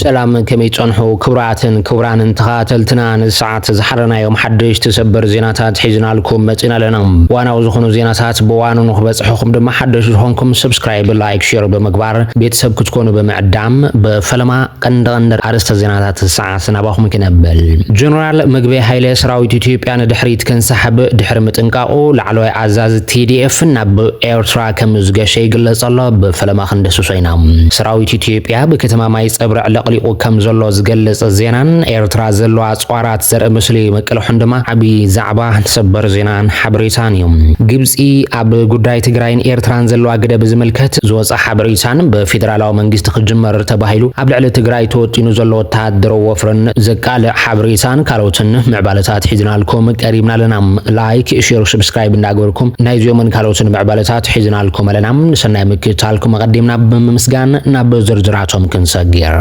ሰላም፣ ከመይ ጸንሑ ክቡራትን ክቡራንን ተኸታተልትና? ንሰዓት ዝሓረናዮም ሓደሽቲ ሰበር ዜናታት ሒዝናልኩም መጺና ኣለና። ዋናው ዝኾኑ ዜናታት ብዋኑ ንኽበጽሑኹም ድማ ሓደሽ ዝኾንኩም ሰብስክራይብ፣ ላይክ፣ ሼር ብምግባር ቤተሰብ ክትኮኑ ብምዕዳም ብፈለማ ቀንዲ ቀንዲ ኣርእስተ ዜናታት ሰዓት ናባኹም ክነብል። ጀነራል ምግበይ ሃይለ ሰራዊት ኢትዮጵያ ንድሕሪት ክንሰሕብ ድሕሪ ምጥንቃቑ ላዕለዋይ ኣዛዚ ቲ ዲ ኤፍ ናብ ኤርትራ ከም ዝገሸ ይግለጽ ኣሎ። ብፈለማ ክንደስሶ ኢና። ሰራዊት ኢትዮጵያ ብከተማ ማይ ጸብረ ዕለቕሊቑ ከም ዘሎ ዝገልጽ ዜናን ኤርትራ ዘለዋ ኣጽዋራት ዘርኢ ምስሊ ምቅልሑን ድማ ዓቢ ዛዕባ ሰበር ዜናን ሓበሬታን እዩ። ግብጺ ኣብ ጉዳይ ትግራይን ኤርትራን ዘለዋ ግደ ብዝምልከት ዝወጸ ሓበሬታን ብፌደራላዊ መንግስቲ ክጅመር ተባሂሉ ኣብ ልዕሊ ትግራይ ተወጢኑ ዘሎ ወተሃደራዊ ወፍርን ዘቃልዕ ሓበሬታን ካልኦትን ምዕባለታት ሒዝናልኩም ቀሪብና ኣለና። ላይክ፣ ሼር፣ ሰብስክራይብ እንዳገበርኩም ናይዚኦምን ካልኦትን ምዕባለታት ሒዝናልኩም ኣለና። ንሰናይ ምክትታልኩም ኣቐዲምና ብምምስጋን ናብ ዝርዝራቶም ክንሰግር።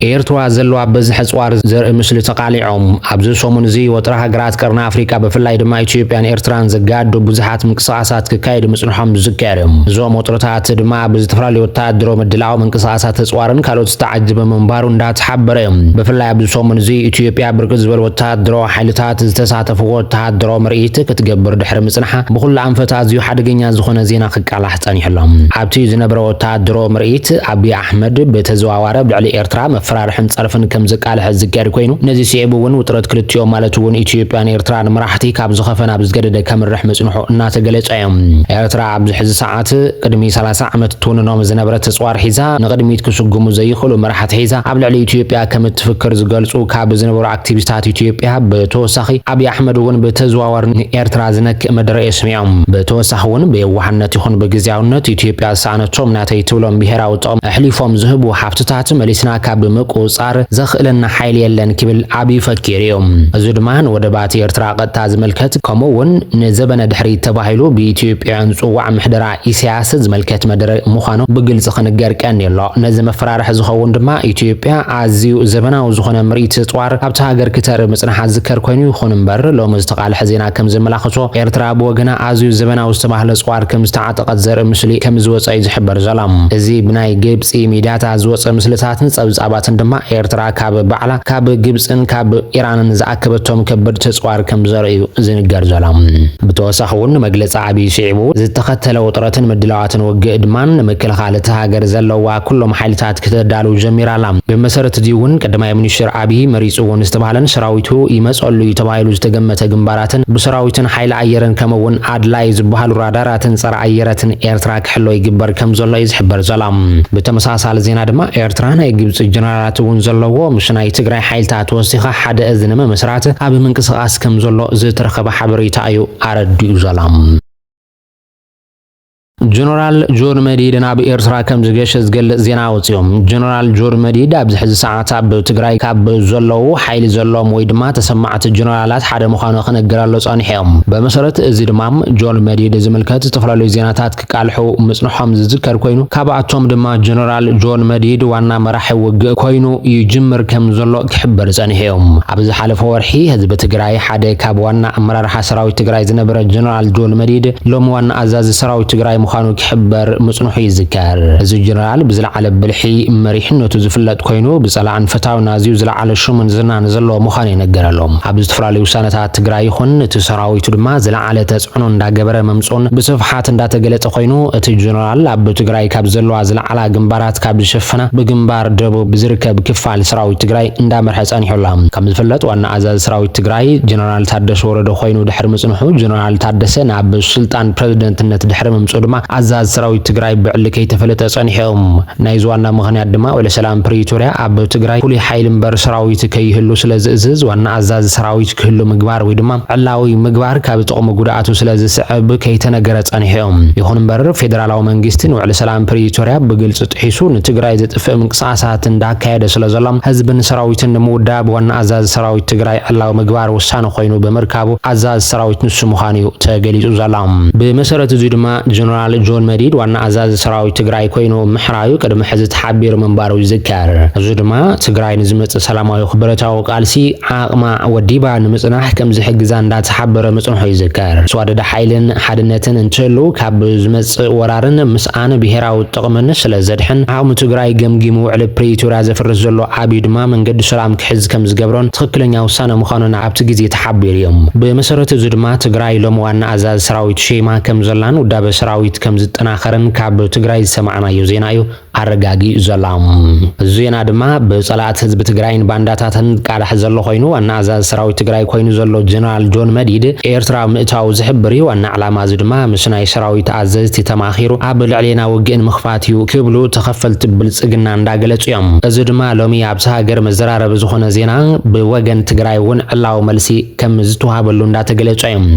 ኤርትራ ዘለዋ ብዝሒ ኣጽዋር ዘርኢ ምስሊ ተቓሊዖም። ኣብዚ ሰሙን እዚ ወጥሪ ሃገራት ቀርኒ ኣፍሪቃ ብፍላይ ድማ ኢትዮጵያን ኤርትራን ዘጋድዱ ብዙሓት ምንቅስቓሳት ክካየዱ ምጽንሖም ዝዝከር እዩ። እዞም ወጥርታት ድማ ብዝተፈላለዩ ወተሃደራዊ ምድላው፣ ምንቅስቓሳት ኣጽዋርን ካልኦት ዝተዓጀበ ምንባሩ እንዳተሓበረ እዩ። ብፍላይ ኣብዚ ሰሙን እዚ ኢትዮጵያ ብርክት ዝበሉ ወተሃደራዊ ሓይልታት ዝተሳተፍዎ ወተሃደራዊ ምርኢት ክትገብር ድሕሪ ምጽንሓ ብኹሉ ኣንፈት ኣዝዩ ሓደገኛ ዝኾነ ዜና ክቃላሕ ጸኒሑ ኣሎ። ኣብቲ ዝነበረ ወተሃደራዊ ምርኢት ኣቢይ ኣሕመድ ብተዘዋዋሪ ኣብ ልዕሊ ኤርትራ መፈራርሕን ጸርፍን ከም ዘቃልሐ ዝዝከር ኮይኑ፣ ነዚ ስዒቡ እውን ውጥረት ክልቲኦም ማለት እውን ኢትዮጵያን ኤርትራን መራሕቲ ካብ ዝኸፈ ናብ ዝገደደ ከምርሕ ምጽንሑ እናተገለጸ እዩ። ኤርትራ ኣብዚ ሕዚ ሰዓት ቅድሚ ሰላሳ ዓመት ትውንኖም ዝነበረት ኣጽዋር ሒዛ ንቕድሚት ክስጉሙ ዘይኽእሉ መራሕቲ ሒዛ ኣብ ልዕሊ ኢትዮጵያ ከም እትፍክር ዝገልጹ ካብ ዝነበሩ ኣክቲቪስታት ኢትዮጵያ ብተወሳኺ ኣቢይ ኣሕመድ እውን ብተዘዋዋሪ ንኤርትራ ዝነክእ መደረ የስሚዖም። ብተወሳኺ እውን ብየዋህነት ይኹን ብግዝያውነት ኢትዮጵያ ዝሰኣነቶም ናተይ ትብሎም ብሄራዊ ጥቕሚ ኣሕሊፎም ዝህቡ ሃፍትታት መሊስና ካብ ምቁጽጻር ዘኽእለና ሓይሊ የለን ክብል ኣቢይ ፈኪሩ እዩ። እዚ ድማ ንወደባት ኤርትራ ቀጥታ ዝምልከት ከምኡ እውን ንዘበነ ድሕሪት ተባሂሉ ብኢትዮጵያውያን ዝጽዋዕ ምሕደራ ኢሳያስ ዝምልከት መደረ ምዃኑ ብግልጺ ክንገር ቀንዩ ኣሎ። ነዚ መፈራርሒ ዝኸውን ድማ ኢትዮጵያ ኣዝዩ ዘበናዊ ዝኾነ ምርኢት ኣጽዋር ኣብቲ ሃገር ክተርኢ ምጽንሓ ዝዝከር ኮይኑ፣ ይኹን እምበር ሎሚ ዝተቓልሐ ዜና ከም ዘመላኽቶ ኤርትራ ብወገና ኣዝዩ ዘበናዊ ዝተባህለ ኣጽዋር ከም ዝተዓጠቐት ዘርኢ ምስሊ ከም ዝወጸ እዩ ዝሕበር ዘሎ። እዚ ብናይ ግብጺ ሚድያታት ዝወጸ ምስልታትን ጸብጻባትን ድማ ኤርትራ ካብ ባዕላ ካብ ግብጽን ካብ ኢራንን ዝኣከበቶም ከበድቲ ኣጽዋር ከም ዘርእዩ ዝንገር ዘሎ። ብተወሳኺ እውን ንመግለጺ ኣቢይ ስዒቡ ዝተኸተለ ውጥረትን ምድላዋትን ውግእ ድማ ንምክልኻል እታ ሃገር ዘለዋ ኩሎም ሓይልታት ክተዳልው ጀሚራ ኣላ። ብመሰረት እዚ እውን ቀዳማይ ሚኒስትር ኣቢይ መሪጽዎ ንዝተባህለን ሰራዊቱ ይመጸሉ እዩ ተባሂሉ ዝተገመተ ግንባራትን ብሰራዊትን ሓይሊ ኣየርን ከምኡ እውን ኣድላይ ዝበሃሉ ራዳራትን ጸረ ኣየረትን ኤርትራ ክሕሎ ይግበር ከም ዘሎ እዩ ዝሕበር ዘሎ። ብተመሳሳሊ ዜና ድማ ኤርትራ ናይ ግብጺ ጀነራላት እውን ዘለዎ ምስ ናይ ትግራይ ሓይልታት ወሲኻ ሓደ እዝ ንምምስራት ኣብ ምንቅስቓስ ከም ዘሎ ዝተረኸበ ሓበሬታ እዩ ኣረዲኡ ዘሎ። ጀነራል ጆን መዲድ ናብ ኤርትራ ከም ዝገሸ ዝገልጽ ዜና ኣውጺኦም። ጀነራል ጆን መዲድ ኣብዚ ሕዚ ሰዓት ኣብ ትግራይ ካብ ዘለዉ ሓይሊ ዘለዎም ወይ ድማ ተሰማዕቲ ጀነራላት ሓደ ምዃኑ ክንገረሉ ጸኒሖም። ብመሰረት እዚ ድማ ጆን መዲድ ዝምልከት ዝተፈላለዩ ዜናታት ክቃልሑ ምጽንሖም ዝዝከር ኮይኑ፣ ካብኣቶም ድማ ጀነራል ጆን መዲድ ዋና መራሒ ውግእ ኮይኑ ይጅምር ከም ዘሎ ክሕበር ጸኒሑ እዮም። ኣብ ዝሓለፈ ወርሒ ህዝቢ ትግራይ ሓደ ካብ ዋና ኣመራርሓ ሰራዊት ትግራይ ዝነበረ ጀነራል ጆን መዲድ ሎሚ ዋና ኣዛዚ ሰራዊት ትግራይ ምዃኑ ክሕበር ምጽንሑ ይዝከር። እዚ ጀነራል ብዝለዓለ ብልሒ መሪሕነቱ ዝፍለጥ ኮይኑ፣ ብጸላእን ፈታውን ኣዝዩ ዝለዓለ ሽሙን ዝናን ዘለዎ ምዃኑ ይነገረሎም። ኣብ ዝተፈላለዩ ውሳነታት ትግራይ ይኹን እቲ ሰራዊቱ ድማ ዝለዓለ ተጽዕኖ እንዳገበረ መምጽኡን ብስፍሓት እንዳተገለጸ ኮይኑ፣ እቲ ጀነራል ኣብ ትግራይ ካብ ዘለዋ ዝለዓላ ግንባራት ካብ ዝሸፍና ብግንባር ደቡብ ብዝርከብ ክፋል ሰራዊት ትግራይ እንዳመርሐ ጸኒሑ ኣሎ። ከም ዝፍለጥ ዋና ኣዛዚ ሰራዊት ትግራይ ጀነራል ታደሰ ወረደ ኮይኑ ድሕሪ ምጽንሑ፣ ጀነራል ታደሰ ናብ ስልጣን ፕሬዝደንትነት ድሕሪ ምምጽኡ ድማ ኣዛዚ ሰራዊት ትግራይ ብዕሊ ከይተፈለጠ ጸኒሑ እዩ። ናይዚ ዋና ምኽንያት ድማ ውዕሊ ሰላም ፕሪቶርያ ኣብ ትግራይ ፍሉይ ሓይሊ እምበር ሰራዊት ከይህሉ ስለ ዝእዝዝ ዋና ኣዛዚ ሰራዊት ክህሉ ምግባር ወይ ድማ ዕላዊ ምግባር ካብ ጥቕሚ ጉድኣቱ ስለ ዝስዕብ ከይተነገረ ጸኒሑ እዩ። ይኹን እምበር ፌደራላዊ መንግስቲ ንውዕሊ ሰላም ፕሪቶርያ ብግልፂ ጥሒሱ ንትግራይ ዘጥፍእ ምንቅስቃሳት እንዳካየደ ስለ ዘሎ ህዝብን ሰራዊትን ንምውዳብ ዋና ኣዛዚ ሰራዊት ትግራይ ዕላዊ ምግባር ውሳነ ኮይኑ ብምርካቡ ኣዛዚ ሰራዊት ንሱ ምዃኑ እዩ ተገሊጹ ዘሎ። ብመሰረት እዚ ድማ ጀነራል ጀነራል ጆን መዲድ ዋና ኣዛዚ ሰራዊት ትግራይ ኮይኑ ምሕራዩ ቅድሚ ሕዚ ተሓቢሩ ምንባሩ ይዝከር። እዚ ድማ ትግራይ ንዝመጽእ ሰላማዊ ብረታዊ ቃልሲ ዓቕማ ወዲባ ንምጽናሕ ከም ዝሕግዛ እንዳተሓበረ ምጽንሑ ይዝከር። ዝዋደደ ሓይልን ሓድነትን እንትህሉ ካብ ዝመጽእ ወራርን ምስኣን ብሄራዊ ጥቕምን ስለ ዘድሕን ዓቕሚ ትግራይ ገምጊሙ ውዕሊ ፕሪቶርያ ዘፍርስ ዘሎ ኣብዩ ድማ መንገዲ ሰላም ክሕዝ ከም ዝገብሮን ትኽክለኛ ውሳነ ምዃኑን ኣብቲ ግዜ ተሓቢሩ እዩ። ብመሰረት እዚ ድማ ትግራይ ሎሚ ዋና ኣዛዚ ሰራዊት ሸይማ ከም ዘላን ውዳበ ሰራዊት ከም ዝጠናኸርን ካብ ትግራይ ዝሰማዕናዮ ዜና እዩ ኣረጋጊኡ ዘሎ። እዚ ዜና ድማ ብጸላእቲ ህዝቢ ትግራይን ባንዳታትን ቃዳሕ ዘሎ ኮይኑ ዋና ኣዛዚ ሰራዊት ትግራይ ኮይኑ ዘሎ ጀነራል ጆን መዲድ ኤርትራ ምእታው ዝሕብር እዩ። ዋና ዕላማ እዚ ድማ ምስ ናይ ሰራዊት ኣዘዝቲ ተማኺሩ ኣብ ልዕሌና ውግእን ምኽፋት እዩ ክብሉ ተኸፈልቲ ብልጽግና እንዳገለጹ እዮም። እዚ ድማ ሎሚ ኣብቲ ሃገር መዘራረቢ ዝኾነ ዜና ብወገን ትግራይ እውን ዕላዊ መልሲ ከም ዝተዋሃበሉ እንዳተገለጹ እዮም።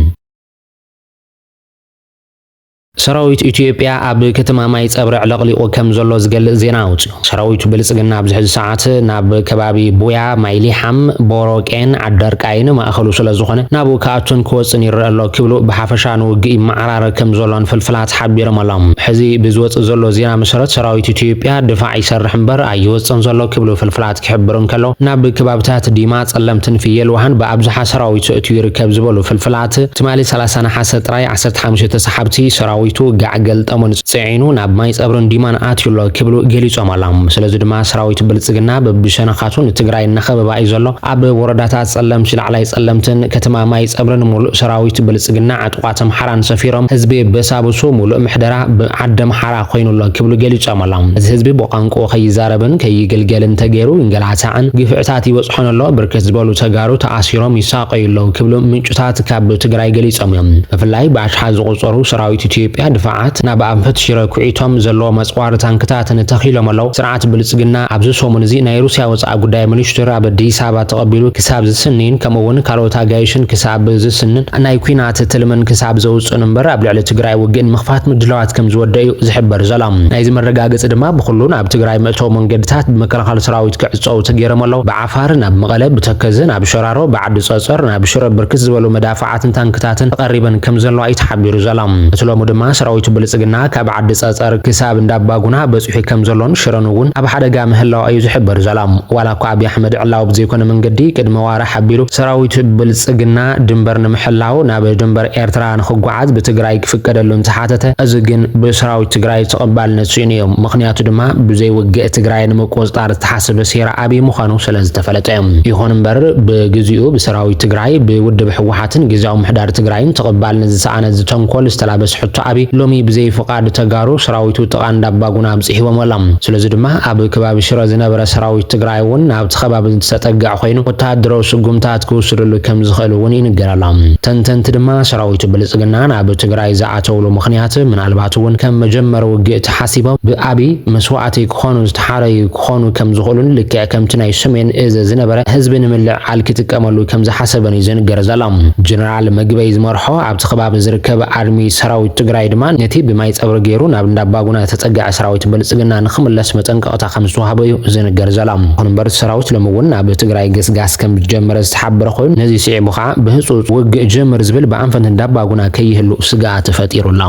ሰራዊት ኢትዮጵያ ኣብ ከተማ ማይ ጸብሪ ዕለቕሊቑ ከም ዘሎ ዝገልጽ ዜና ኣውጽኡ። ሰራዊት ብልጽግና ኣብዚ ሕዚ ሰዓት ናብ ከባቢ ቡያ፣ ማይሊሓም፣ ቦሮቄን ዓደርቃይን ማእኸሉ ስለ ዝኾነ ናብኡ ክኣቱን ክወጽን ይረአ ኣሎ ክብሉ ብሓፈሻ ንውግእ ይመዓራረ ከም ዘሎን ፍልፍላት ሓቢሮም ኣለዉ። ሕዚ ብዝወጽእ ዘሎ ዜና መሰረት ሰራዊት ኢትዮጵያ ድፋዕ ይሰርሕ እምበር ኣይወጽን ዘሎ ክብሉ ፍልፍላት ክሕብሩ እንከሎ ናብ ከባብታት ዲማ፣ ጸለምትን ፍየል ውሃን ብኣብዝሓ ሰራዊት ተእትዩ ይርከብ ዝበሉ ፍልፍላት ትማሊ ሰላሳ ነሓሰ ጥራይ ዓሰርተ ሓሙሽተ ሰሓብቲ ሰራዊቱ ጋዕ ገልጠሙን ጽዒኑ ናብ ማይ ጸብርን ዲማን ኣትዩ ኣሎ ክብሉ ገሊጾም ኣለዉ። ስለዚ ድማ ሰራዊት ብልጽግና በብሸነኻቱ ንትግራይ እናኸበባ እዩ ዘሎ። ኣብ ወረዳታት ጸለምቲ፣ ላዕላይ ጸለምትን ከተማ ማይ ጸብርን ሙሉእ ሰራዊት ብልጽግና ዕጡቓት ኣምሓራን ሰፊሮም ህዝቢ በሳብሱ ሙሉእ ምሕደራ ብዓዲ ኣምሓራ ኮይኑ ኣሎ ክብሉ ገሊጾም ኣለዉ። እዚ ህዝቢ ብቋንቋኡ ከይዛረብን ከይግልገልን ተገይሩ ይንገላታዕን ግፍዕታት ይበጽሖን ኣሎ። ብርክት ዝበሉ ተጋሩ ተኣሲሮም ይሳቐዩ ኣለዉ ክብሉ ምንጭታት ካብ ትግራይ ገሊጾም እዮም። ብፍላይ ብኣሽሓት ዝቑጸሩ ሰራዊት ኢትዮጵያ ድፋዓት ናብ ኣንፈት ሽረ ኩዒቶም ዘለዎ መጽዋሪ ታንክታት ተተኺሎም ኣለዉ። ስርዓት ብልጽግና ኣብዚ ሰሙን እዚ ናይ ሩስያ ወጻኢ ጉዳይ ሚኒስትር ኣብ ኣዲስ ኣበባ ተቐቢሉ ክሳብ ዝስንይን ከምኡ እውን ካልኦት ኣጋይሽን ክሳብ ዝስንን ናይ ኲናት ትልምን ክሳብ ዘውፅእን እምበር ኣብ ልዕሊ ትግራይ ውግእን ምኽፋት ምድላዋት ከም ዝወደ እዩ ዝሕበር ዘሎ። ናይዚ መረጋገፂ ድማ ብኩሉን ኣብ ትግራይ መእተዊ መንገድታት ብመከላኸሊ ሰራዊት ክዕፀው ተገይሮም ኣለዉ። ብዓፋር ናብ መቐለ፣ ብተከዘ ናብ ሸራሮ፣ ብዓዲ ጸጸር ናብ ሽረ ብርክት ዝበሉ መዳፍዓትን ታንክታትን ተቐሪበን ከም ዘለዋ እዩ ተሓቢሩ ዘሎ። እቲ ሎሚ ድማ ሰራዊት ብልጽግና ካብ ዓዲ ጸጸር ክሳብ እንዳባጉና በጺሑ ከም ዘሎን ሽረን እውን ኣብ ሓደጋ ምህላዋ እዩ ዝሕበር ዘሎ። ዋላ እኳ ኣብይ ኣሕመድ ዕላዊ ብዘይኮነ መንገዲ ቅድሚ ዋርሕ ኣቢሉ ሰራዊት ብልጽግና ድንበር ንምሕላው ናብ ድንበር ኤርትራ ንኽጓዓዝ ብትግራይ ክፍቀደሉ እንተሓተተ፣ እዚ ግን ብሰራዊት ትግራይ ተቐባልነት ስኢኑ እዩ። ምኽንያቱ ድማ ብዘይ ውግእ ትግራይ ንምቁጽጻር ዝተሓሰበ ሴራ ኣብይ ምዃኑ ስለ ዝተፈለጠ እዩ። ይኹን እምበር ብግዚኡ ብሰራዊት ትግራይ፣ ብውድብ ህወሓትን ግዝያዊ ምሕዳር ትግራይን ተቐባልነት ዝሰኣነ እዚ ተንኮል ዝተላበሰ ሕቶ ኣብይ ሎሚ ብዘይ ፍቓድ ተጋሩ ሰራዊቱ ጥቓ እንዳባጉና ኣብፂሕዎም ኣሎ። ስለዚ ድማ ኣብ ከባቢ ሽረ ዝነበረ ሰራዊት ትግራይ እውን ናብቲ ከባቢ ዝተጠግዐ ኮይኑ ወተሃደራዊ ስጉምታት ክውስድሉ ከም ዝኽእል እውን ይንገር ኣሎ። ተንተንቲ ድማ ሰራዊቱ ብልጽግና ናብ ትግራይ ዝኣተውሉ ምኽንያት ምናልባት እውን ከም መጀመሪ ውግእ ተሓሲቦም ብኣብይ መስዋእቲ ክኾኑ ዝተሓረዩ ክኾኑ ከም ዝኽእሉን ልክዕ ከምቲ ናይ ሰሜን እዝ ዝነበረ ህዝቢ ንምልዕዓል ክጥቀመሉ ከም ዝሓሰበን እዩ ዝንገር ዘሎ። ጀነራል ምግበይ ዝመርሖ ኣብቲ ከባቢ ዝርከብ ኣርሚ ሰራዊት ትግራይ ድማ ነቲ ብማይ ጸብሪ ገይሩ ናብ እንዳባጉና ዝተጸግዐ ሰራዊት ብልጽግና ንኽምለስ መጠንቀቕታ ከም ዝተዋህበ እዩ ዝንገር ዘሎ። ይኹን እምበር እቲ ሰራዊት ሎሚ እውን ናብ ትግራይ ገስጋስ ከም ዝጀመረ ዝተሓበረ ኮይኑ ነዚ ስዒቡ ከዓ ብህፁፅ ውግእ ጀምር ዝብል ብኣንፈት እንዳባጉና ከይህሉ ስግኣት ፈጢሩ ኣሎ።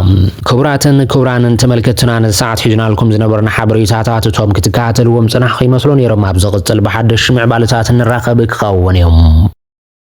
ክቡራትን ክቡራንን ተመልከትና ነዚ ሰዓት ሒዝናልኩም ዝነበርና ሓበሬታታት እቶም ክትከታተልዎም ዝጸናሕኹም ይመስሉ ነይሮም። ኣብ ዝቕጽል ብሓደሽ ምዕባለታት ንራኸብ ክኸውን እዮም።